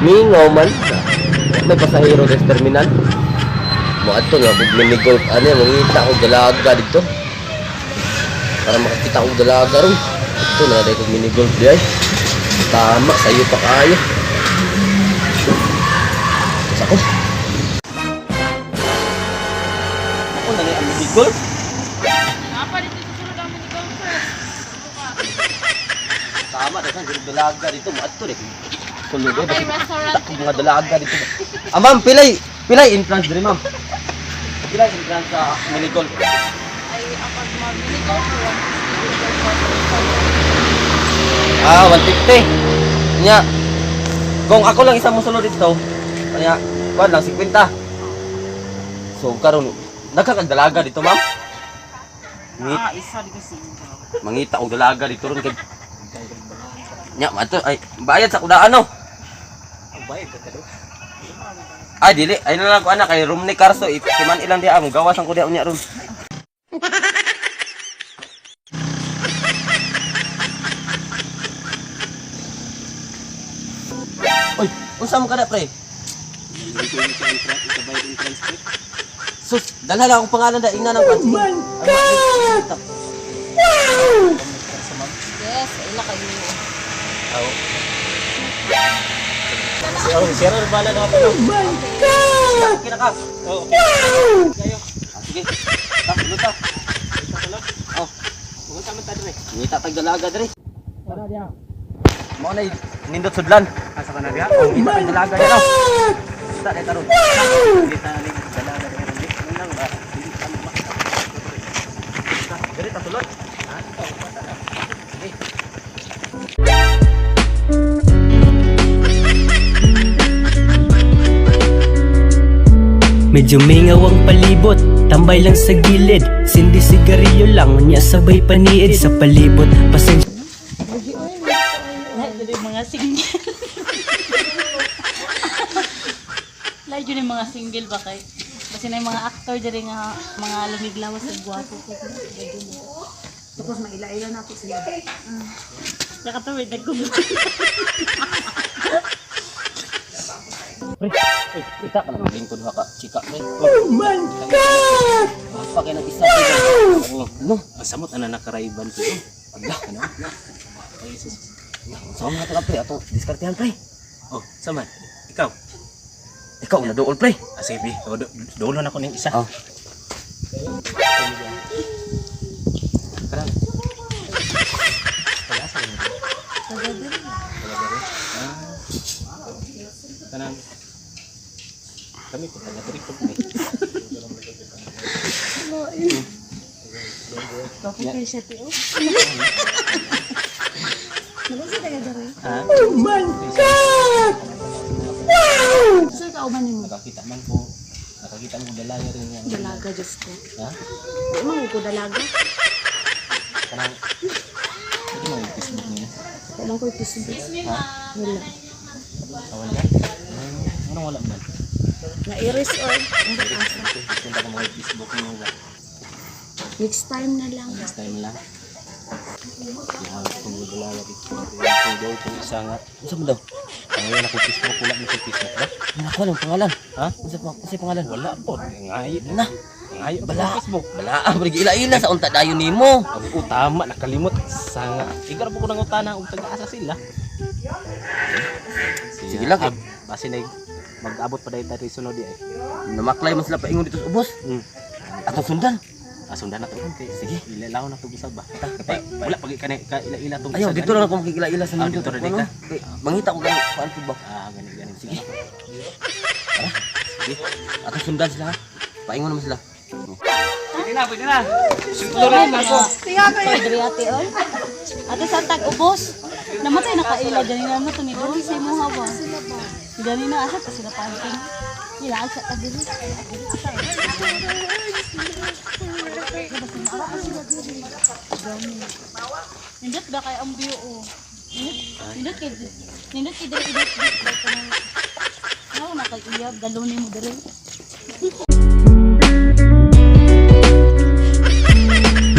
Mingaw man. May pasahero sa terminal. Mo adto nga kog mini golf ani, mangita og dalaga dito. Para makakita og dalaga ron. Adto na dai kog mini golf di ay. Tama sayo pa kaayo. Sako. Ako na ni ang mini golf. Napa dito sa sulod ang mini golf, sir. Tama daghan jud dalaga dito, moadto di. Sulod eh Okay, basta restaurant. kita kog mga dalaga dito. Ah, ma'am, pilay pilay entrance diri, ma'am. Pilay entrance sa mini golf? Ay, ang pag mag mini golf, 150 per person. Ah, 150. Nya. Kung ako lang isang mosulod dito, kanya kuan lang 50. So karon nagkakagdalaga dito, ma'am. Ah, isa dito single. Mangita og dalaga dito ron kay Nya, mato ay bayad sa kudaan no. Ay dili, ay na lang ko anak kay room ni Carso, iman ilang diha mo gawas ang kudiha unya ron. Oy, unsa mo kada, pre? Sus, dalha lang akong pangalan da ingna ng oh my God! Yes, ila kayo. Oh, Sir, bala na ako. Okay na ka. Oh, okay. Kayo. Ah, sige. Ta, sulod ta. Oh, Pumunta man ta dire. ngita tag dalaga diri. Tara diya. Mao na nindot sudlan. Asa ka na diya? Oh, ngita tag dalaga diri. Kita dai taron. Kita ni dalaga dire ron. Nang ba? Dili ka mo. Diri ta sulod. Sige. Medyo mingaw ang palibot, tambay lang sa gilid. Sindi sigarilyo lang, niya sabay paniid sa palibot. Pasensya Lahat dito yung mga single. Lahat yun yung mga single ba kay? Kasi na yung mga actor diri nga mga lumiglawas sa gwapo ko. Tapos maila-ila na ako sila. Nakatuwid nagkubo. Pre, oy, kita ka na maglingkod ha ka, chika pre. Oh my God! Pa kay nag-isa pre. Oh, no. Samot ana nakaraiban ko. Ala, Ano? Ay sus. Sa mga ka pre, ato diskartehan, pre. Oh, saman. Ikaw. Ikaw na dool, pre. Ah, sige, bi. Oh, dulo na ko ning isa. Oh. Tara. Taga asa ka? Taga diri. Ah. Kanang kami po taga diri po ni. Gwapo kayo siya, tiyo. Nagunsa taga dere? Ha? Sir, kauban nimo. Nakakita man ko. Nakakita mo dalaga rin yan. Dalaga, Diyos ko. Ha? Di man ko dalaga. Kanang Hindi mo yung Facebook niya. Wala ko Facebook. Wala. Ah, wala. Anong wala man? Na-iris or ang asa. Punta ko mga Facebook niyo ba? Next time na lang. Next time lang. Yeah, kung dalaga dito. Kung daw kung isa nga. Unsa man daw? Ang ako Facebook, wala mo sa Facebook ba? Wala ko alam pangalan. Ha? Unsa pa unsa pangalan? Wala po. Ngay. Na. Ngay. Bala. Facebook. Bala, ah, pre, ila-ila sa unta dayon nimo. Ang utama nakalimot sa nga. Igor po ko nang utana og taga-asa sila. Sige lang, eh. Base na mag-abot pa dahil tayo sunod di ay. Namaklay man sila paingon dito sa ubos. Atong sundan. Ah, sundan na to kay. Sige. Ilalaw na to sa ba. Kay wala pag ka ka ila-ila tong Ayaw, isa dito gani. lang ako makikila-ila sa Ah, nindot. dito rin Ano? ka? Kay, mangita ko gani kuan ko ba? Ah, gani gani. Sige. Tara. Sige. Atong sundan sila ha. Paingon naman sila. Pwede na, pwede na. Ate, ate, oy. Ate, sa tag ubos. Namatay na kaila ganina mo to ni Dol sa imo hawa. Ganina asa ta sila panting. Ila asa ta diri. Nindot ba kay ang view oh. Nindot, nindot kay nindot kay diri diri diri kanang. Ano na kay iyab galon nimo diri.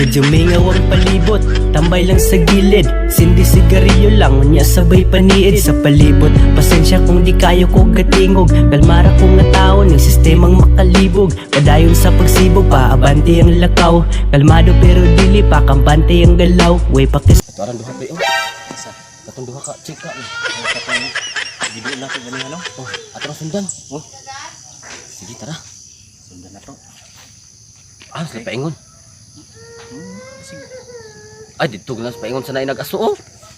Medyo mingaw ang palibot, tambay lang sa gilid. Sindi sigarilyo lang, unya sabay paniid sa palibot. Pasensya kung di kayo ko gatingog. Kalmara ko nga tao, ng sistemang makalibog. Padayon sa pagsibog, paabante ang lakaw. Kalmado pero dili pa, kampante ang galaw. Way pakis Ato aran duha pre oh. Isa. Katong duha ka chika ni. Katong giduol na ko gani ano? Oh, ato ra sundan. Oh. Sige tara. Sundan na to. Ah, sila paingon. Sige. Ay, dito na sa paingon sa naay nag-aso oh.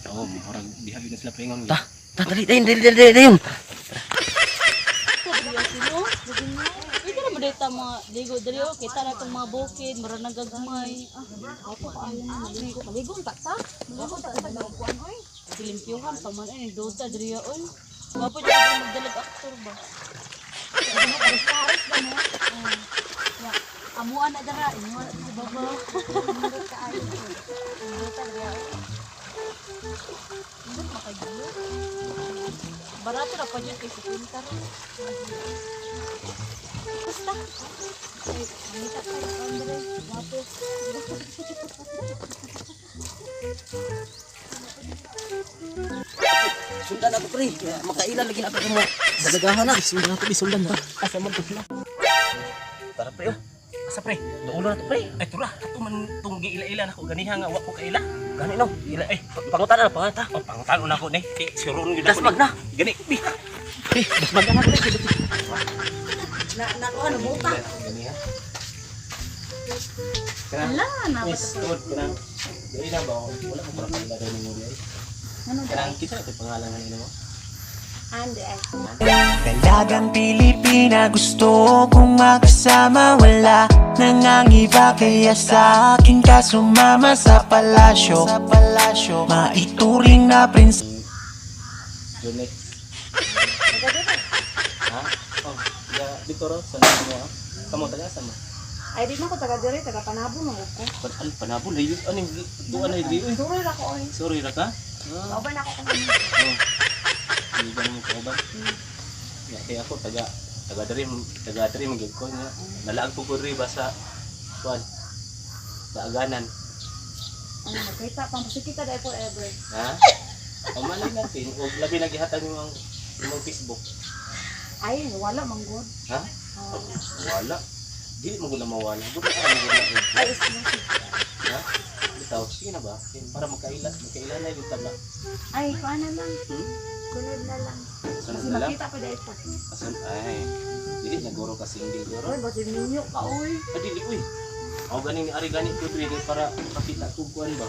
Oo, murag diha gyud na sila paingon. Ta, ta dali dayon dali dali dayon. Pwede na mo dito mga ligo dali oh, kita na itong mga bukid, mura nang gagmay. Ako pa ayo na maligo. Maligo ta ta. Maligo ta sa kuan oy. Silimpyuhan pa man ay duta diri oy. Wapo jud ako magdalag aktor ba. Ano pares ba mo? Ya, amuan na dara, inyo na si baba. Duta diri oy. Barato ra pa jud kay sa pinta ra. Basta. Ay, mangita pa Andre. Wapo. Sundan ako pre. Makailan lagi na ako mga dalagahan na. Sundan na to, sundan na. Asa man to sila? Tara pre oh. Asa pre? Duulo na to pre. Ay tura, ato man tong giila-ila nako ganiha nga wa ko kaila. Gani no. Ila eh. Pangutan na pangutan. Oh, pangutano na ko ni. Kay suron gyud ako. Dasmag na. Gani. Bi. Eh, dasmag na ko. Na na kuan buta. Ganiha. Ala, na Miss, tod kanang dili na ba? Wala ko para kaila daw nimo di ay. Ano Kanang kinsa ito pangalan nga nimo? Ande ay. Dalagang Pilipina, gusto kong makasama. Wala nang ang iba kaya sa akin ka sumama sa palasyo. Maituring na prinsesa. Junex. Ha? Oh, ya dito ro sa namo ha. Kamo taga asa mo? Ay di man ko taga diri, taga Panabo man ko. Pan al panabo layo aning duan na diri oy. Sorry ra ko oy. Sorry ra ka. Ah, Kauban ako kung ano. oh. Hindi ka naman kauban. Ya, kaya ako taga taga diri magyud ko nya. Nalaag ko ko diri ba sa kuan. Sa aganan. Ano magkita pa kita dai forever. Ha? O malay natin og labi na gihatag imong imong Facebook. Ay wala man gud. Ha? Oh. Wala. Dili mo gud na mawala. Gud na gud na. Ay is Ha? Bitaw, sige na ba? Para magkaila, magkaila na yung taba. Ay kuan na lang. Hmm? Sunod na lang. Sunod Kasi na lang. makita pa dai pa. Asan? Ay, dili naguro ka single guro. Oy, basig ninyo ka oy. Ah, dili uy. Ako ganing ni ari gani ko diri para makita ko kuan ba.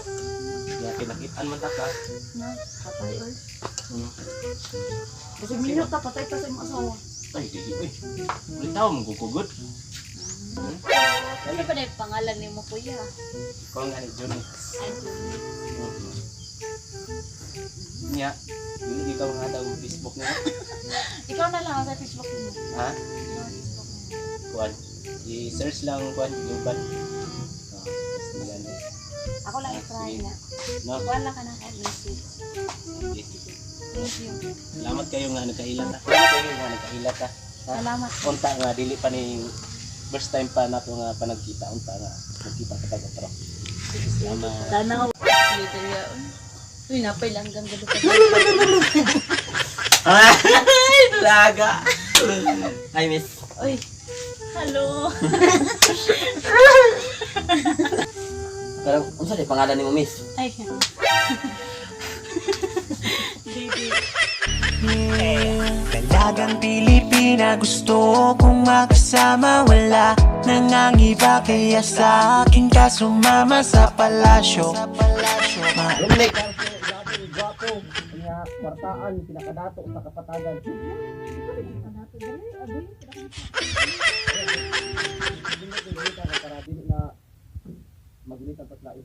Ya kay nakitaan man ta ka. Na, patay oy. Basig minyo ka patay pa sa imong asawa. Ay, dili uy. Bitaw mo gugugod. Ano pa na yung pangalan nimo kuya? Ikaw nga ni Johnny. Ay, Julie. Nya, dili ikaw nga daw Facebook na. Ikaw na lang sa Facebook mo. Ha? Ikaw ang Facebook mo. Kuan. I-search lang kuan Juban. Ah, basta gani. Ako lang i-try na. No. Kuan lang ka na kahit message. Sige. Thank you. Salamat kayo nga nagkaila ta. Salamat kayo nga nagkaila ta. Ha? Salamat. Unta nga dili pa ni first time pa nato nga panagkita unta nga nagkita ka taga pro. Salamat. Tanaw. Dito ya. Uy, napay langgam gado pa. Ay, dalaga. Ay, miss. Uy. Hello. Parang unsa di pangalan nimo, miss? Ay. Baby. Dalagang Pilipina, gusto kong makasama. Wala nang ang iba kaya sa akin ka sumama sa palasyo. Dominic. Gwapo, nga kwartaan pinakadato sa kapatagan. Para dili na magulit ang patlain.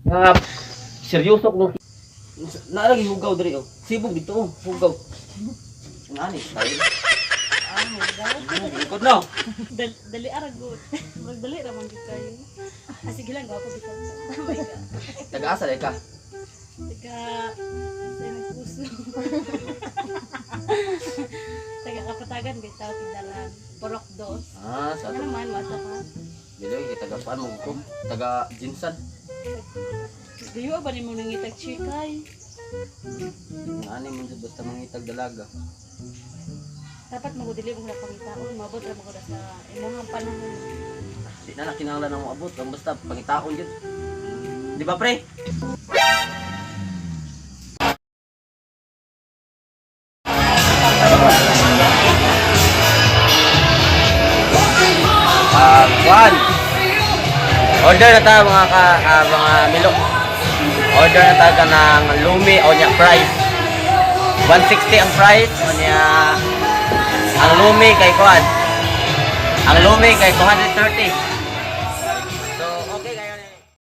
Nga seryoso ko naalagi hugaw diri oh. Sibog dito oh, hugaw. Ngani style. Ah, hugaw. Likod no. Dali aragot. Magdali ra man gid kayo. Ah, sige lang, gwapo bitaw. Oh my God. Taga-asa dai ka. Taga sa puso. Taga Dagan bitaw tindaran. Purok dos. Ah, sa Ano ato. naman wata ka? Biloy kay taga paan mo ko. Taga Jinsan. Diyo ba nimo nangitag chikay? Nga ani man jud basta mangitag dalaga. Dapat mo dili mo na pangitaon, mabot ra mo sa imong panahon. Di na na kinahanglan ang moabot, ang basta pangitaon jud. Di ba, pre? Ah, Juan. Order na tayo mga ka, mga milo. Order na tayo ng lumi o niya price. 160 ang price o niya ang lumi kay Juan. Ang lumi kay 230.